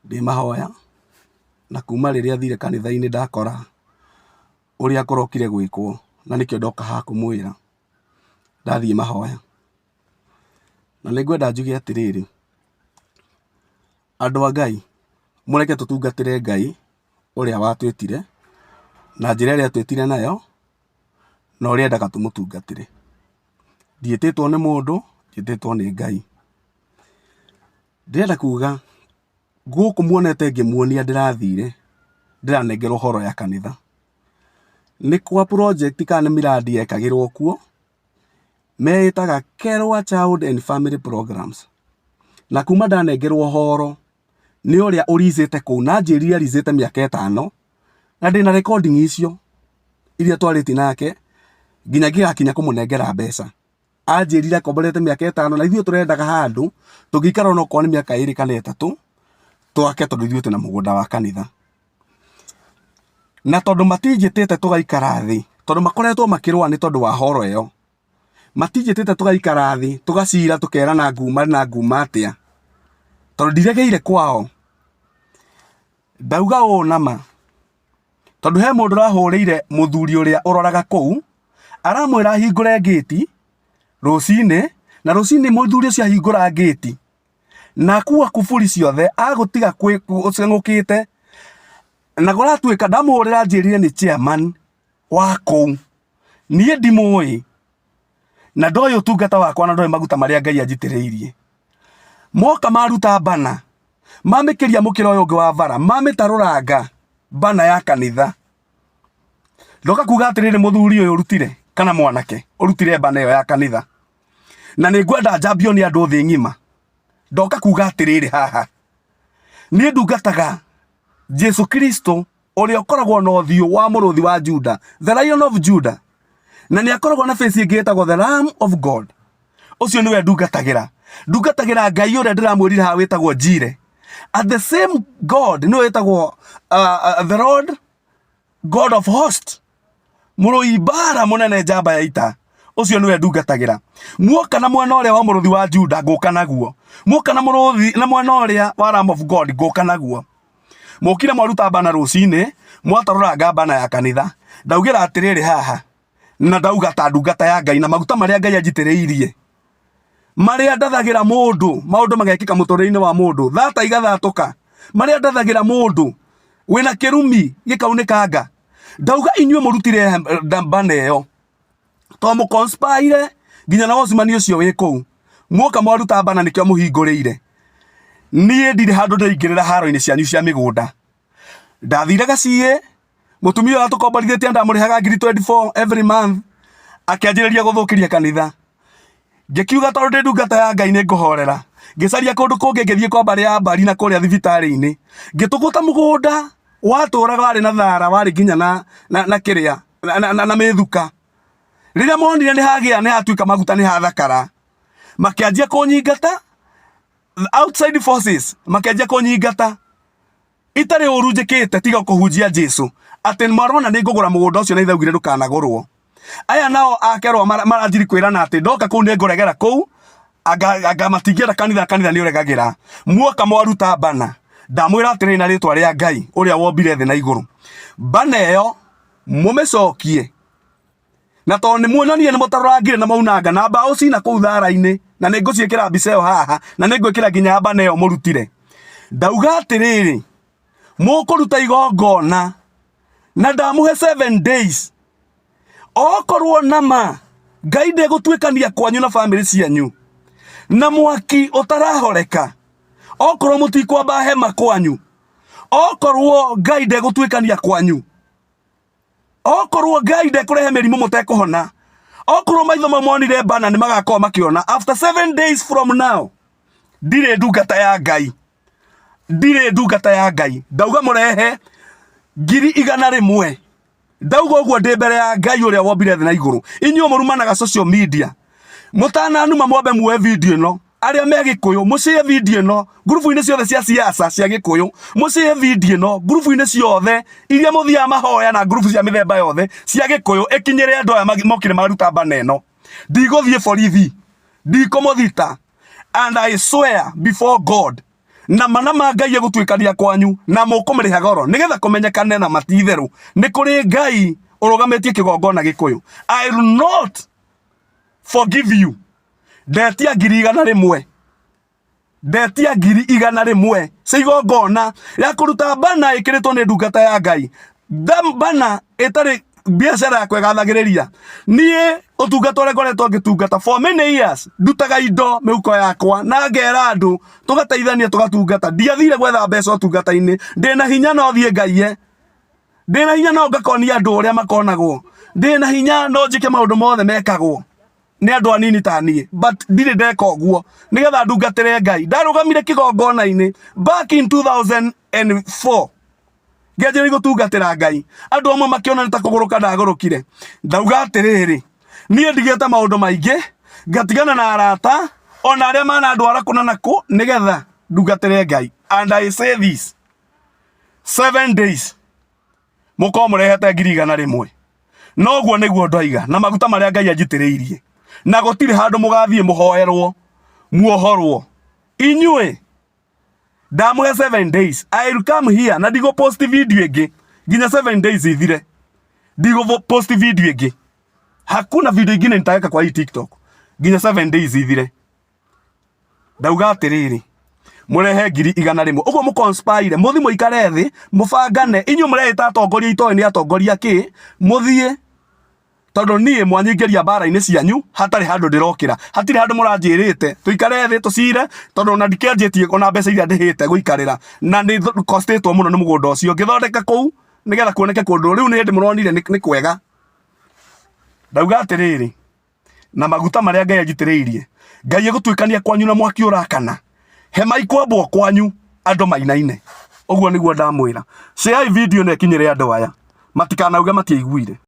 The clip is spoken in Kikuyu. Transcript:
Ndĩ mahoya, na kuma rĩrĩa thire kanitha-inĩ ndakora ũrĩa kũrokire gwĩkwo, na nĩkĩo ndoka haha kũmwĩra, ndathiĩ mahoya. Na nĩ ngwenda njuge atĩrĩrĩ, andũ a Ngai, mũreke tũtungatĩre Ngai ũrĩa watwĩtire, na njĩra ĩrĩa atwĩtire nayo, na ũrĩa endaga tũmũtungatĩre. Ndiĩtĩtwo nĩ mũndũ, njĩtĩtwo nĩ Ngai. Ndĩrenda kuga gũkũ muonete ngĩmuonia ndĩrathire ndĩranengerwo horo ya kanitha. Nĩ kwa project kana nĩ miradi yekagĩrwo kuo, meĩtaga Kerwa Child and Family Programs. Na kuma ndanengerwo horo nĩ ũrĩa ũricĩte kũu na anjĩrire aricĩte mĩaka ĩtano, na ndĩna recording icio iria twarĩtie nake nginya ngĩgakinya kũmũnengera mbeca. Anjĩrire akomborete mĩaka ĩtano na ithuĩ tũrendaga handũ tũngĩikara onokorwo nĩ mĩaka ĩrĩ kana ĩtatũ twake tondũ ithuĩ twĩna mũgũnda wa kanitha. Na tondũ matinjĩtĩte tũgaikara thĩ, tondũ makoretwo makĩrũa nĩ tondũ wa horo ĩyo, matinjĩtĩte tũgaikara thĩ tũgacira tũkerana nguma na nguma atĩa, tondũ ndiregeire kwao. Ndauga ũũ nama, tondũ he mũndũ ũrahũrĩire mũthuri ũrĩa ũroraga kũu, aramwĩra ahingũre ngĩti rũcinĩ, na rũcinĩ mũthuri ũcio ahingũra ngĩti, na akua kuburi ciothe agũtiga ũceng'ũkĩte, na kũratuĩka ndamũhũrĩra anjĩrire nĩ chairman wa kũu, niĩ ndimũĩ, na ndoĩ ũtungata wakwa na ndoĩ maguta marĩa Ngai anjitĩrĩirie. Moka maruta bana, mamĩkĩria mũkĩra ũyũ ũngĩ wa bara, mamĩtarũranga bana ya kanitha. Ndoka kuga atĩrĩrĩ mũthuri ũyũ ũrutire kana mwanake ũrutire bana ĩyo ya kanitha. Na nĩ ngwenda njambio nĩ andũ thĩ ng'ima. Ndoka kuga atĩrĩrĩ haha, niĩ ndungataga Jesu Kristo ũrĩa ũkoragwo na ũthiũ wa mũrũthi wa Juda, the Lion of Judah, na nĩ akoragwo na face ĩngĩ ĩtagwo the Lamb of God. Ũcio nĩwe ndungatagĩra. Ndungatagĩra Ngai ũrĩa ndĩramwĩrire haha wĩtagwo Jire. At the same God nĩwe wĩtagwo the Lord God of hosts, mũrũi mbara mũnene njamba ya ita. Ũcio nĩwe ndungatagĩra. Muoka na mwena ũrĩa wa mũrũthi wa Juda ngũka naguo, muoka na mũrũthi na mwena ũrĩa wa Lamb of God ngũka naguo. Mokire mwaruta bana rũcinĩ, mwatarũranga bana ya kanitha. Ndaugĩra atĩrĩrĩ haha, na ndauga ta ndungata ya Ngai na maguta marĩa Ngai anjitĩrĩirie, marĩa ndathagĩra mũndũ, maũndũ magekĩka mũtũrĩre-inĩ wa mũndũ, thata igathatũka, marĩa ndathagĩra mũndũ wĩna kĩrumi gĩkaunĩkanga. Ndauga inyuĩ mũrutire bana ĩyo to mũconspire nginya na watchman ũcio wĩ kũu, muoka mwaruta bana nĩkĩo mũhingũrĩire. Niĩ ndirĩ handũ ndĩraingĩrĩra haro-inĩ cianyu cia mĩgũnda. Ndathire gaciĩ, mũtumia ũyũ atũkomborithĩtie ndamũrĩhaga ngiri 24 every month, akĩanjĩrĩria gũthũkĩria kanitha. Ngĩkiuga tondũ ndĩ ndungata ya Ngai nĩ ngũhorera. Ngĩcaria kũndũ kũngĩ ngĩthiĩ kwa mbarĩ ya Mbari na kũrĩa thibitarĩ-inĩ. Ngĩtũgũta mũgũnda watũraga warĩ na thara warĩ nginya na kĩrĩa na mĩthuka. Rĩrĩa monire nĩ hagĩa nĩ hatuĩka maguta nĩ hathakara, makĩanjia kũnyingata, outside forces makĩanjia kũnyingata itarĩ ũru njĩkĩte tiga kũhunjia Jesu atĩ marona nĩ ngũgũra mũgũnda ũcio na ithaugire ndũkanagũrwo. Aya nao akerwo maranjiri kwĩrana atĩ ndoka kũu nĩ ngũregera kũu, anga matingĩenda kanitha, kanitha nĩ ũregagĩra. Muoka mwaruta bana, ndamwĩra atĩrĩrĩ na rĩtwa rĩa Ngai ũrĩa wombire thĩ na igũrũ, bana ĩyo mũmĩcokie, na tondũ nĩ muonanie nĩ mũtarũrangire na mwaunanga na mbaũ cina kũu thara-inĩ, na nĩ ngũciĩkĩra mbica ĩyo haha, na nĩ ngwĩkĩra nginya bana ĩyo mũrutire. Ndauga atĩrĩrĩ, mũkũruta igongona na ndamũhe 7 days, okorwo nama Ngai ndegũtuĩkania kwanyu na bamĩrĩ cianyu na mwaki ũtarahoreka, okorwo mũtikwamba hema kwanyu, okorwo Ngai ndegũtuĩkania kwanyu, okorwo Ngai ndekũrehe mĩrimũ mũtekũhona, okorwo maitho mau monire bana nĩ magakorwo makĩona after 7 days from now. Ndirĩ ndungata ya Ngai, ndirĩ ndungata ya Ngai. Ndauga mũrehe 100,000, ndauga ũguo ndĩ mbere ya Ngai ũrĩa wombire thĩ na igũrũ. Inyuĩ mũrumanaga social media, mũtananuma mwambe muoe video ĩno, arĩa me Gĩkũyũ mũshare video ĩno ngurubu-inĩ ciothe cia siasa cia Gĩkũyũ, mũshare video ĩno ngurubu-inĩ ciothe iria mũthiaga mahoya na ngurubu cia mĩthemba yothe cia Gĩkũyũ, ĩkinyĩre andũ aya mokire maruta bana ĩno. Ndigũthiĩ borithi, ndikũmũthita, and I swear before God. Na mana ma Ngai egũtuĩkania kwanyu na mũkũmĩrĩha goro nĩgetha kũmenyekane na mati-itherũ nĩ kũrĩ Ngai ũrũgamĩtie kĩgongona Gĩkũyũ. I will not forgive you. Ndetia 100,000, ndetia 100,000 cia igongona ya kũruta bana ĩkĩrĩtwo nĩ ndungata ya Ngai, bana ĩtarĩ biacara ya kwĩgathagĩrĩria. Niĩ ũtungata ũrĩa ngoretwo ngĩtungata for many years, ndutaga indo mĩhuko yakwa na ngera andũ tũgateithania tũgatungata. Ndiathire gwetha mbeca ũtungata-inĩ. Ndĩna hinya no thiĩ ngaiye, ndĩna hinya no ngakonia andũ ũrĩa makonagwo, ndĩna hinya no njĩke maũndũ mothe mekagwo nĩ andũ anini ta niĩ, but ndirĩ ndeka ũguo nĩgetha ndungatĩre Ngai. Ndarũgamire kĩgongona-inĩ back in 2004, ngĩanjĩrĩria gũtungatĩra Ngai. Andũ amwe makĩona nĩ ta kũgũrũka ndagũrũkire. Ndauga atĩrĩrĩ, niĩ ndigĩte maũndũ maingĩ, ngatigana na arata ona arĩa manandwara kũna na kũ nĩgetha ndungatĩre Ngai. And I say this, 7 days mũkorwo mũrehete 100,000. Noguo nĩguo ndoiga na maguta marĩa Ngai anjitĩrĩirie, na gũtirĩ handũ mũgathiĩ mũhoerwo muohorwo inyuĩ. Ndamũhe 7 days. I will come here na ndigũ post video ĩngĩ nginya 7 days ithire. Ndigũ post video ĩngĩ, hakuna video ingine nitaweka kwa hii TikTok nginya 7 days ithire. Ndauga atĩrĩrĩ, mũrehe 100,000. Ũguo mũconspire, mũthi mũikare thĩ mũbangane inyuĩ mũreĩta atongoria, itoĩ nĩ atongoria kĩ, mũthiĩ, tondũ niĩ mwanyingĩria mbara-inĩ cianyu hatarĩ handũ ndĩrokĩra, hatirĩ handũ mũranjĩrĩte tũikare thĩ tũcire, tondũ ona ndikĩanjĩtie ona mbeca iria ndĩhĩte gũikarĩra, na nĩ costĩtwo mũno nĩ mũgũnda ũcio ngĩthondeka kũu nĩgetha kuoneke kũndũ. Rĩu nĩ hĩndĩ mũronire nĩ kwega. Ndauga atĩrĩrĩ, na maguta marĩa Ngai anjitĩrĩirie, Ngai egũtuĩkania kwanyu na mwaki ũrakana, hema ikwambwo kwanyu andũ mainaine. Ũguo nĩguo ndamwĩra. Share video na ĩkinyĩre andũ aya matikanauge matiaiguire.